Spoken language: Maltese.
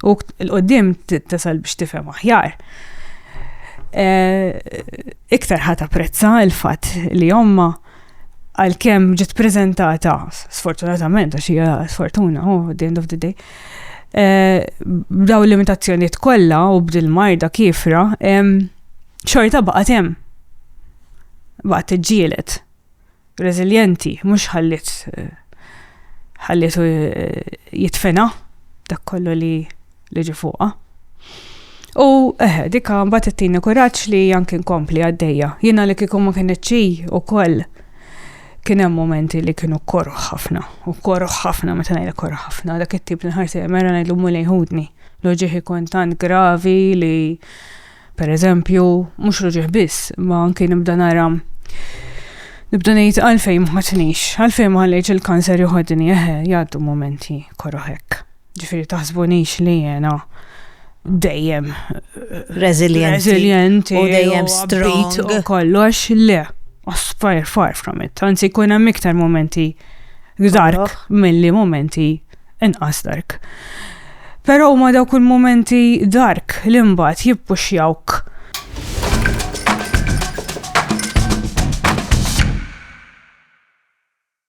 U 'l quddiem tasal biex tifhem aħjar. Iktar ħa tapprezza il-fatt li omma għalkemm ġiet preżentata, sfortunatament, għax hija sfortuna, oh, at the end of the day, b'daw il-limitazzjonijiet kollha u b'dil-marda kiefra, xorta baqgħet hemm. Baqgħet tiġġieled. Reżiljenti, mhux ħalliet ħallietu jitfena dak kollu li li ġie fuqha. U eħe, dika mbagħad ittini kuraġġ li anki nkompli għaddejja. Jiena li kieku ma kinitx hi wkoll kien hemm momenti li kienu koroh ħafna, u koroh ħafna meta ngħidlek koroh ħafna, dak it-tip li nħares mera ngħidlu Mulej ħudni. L-uġigħ ikun tant gravi li Per eżempju, mhux l-uġigħ biss, ma anki nibda nara nibda ngħid għalfejn ma ħadnix, għalfejn ma ħallejtx il-kanser joħodni, eħe, jgħaddu momenti koroh hekk. Ġifieri taħsbunix li jiena dejjem Resilienti. resilienti U dejjem upbeat strong. U kollox, le. Far, far from it. Anzi, jkun hemm iktar momenti dark Koroh. milli momenti inqas dark. Però huma dawk il-momenti dark li mbagħad jippuxjawk.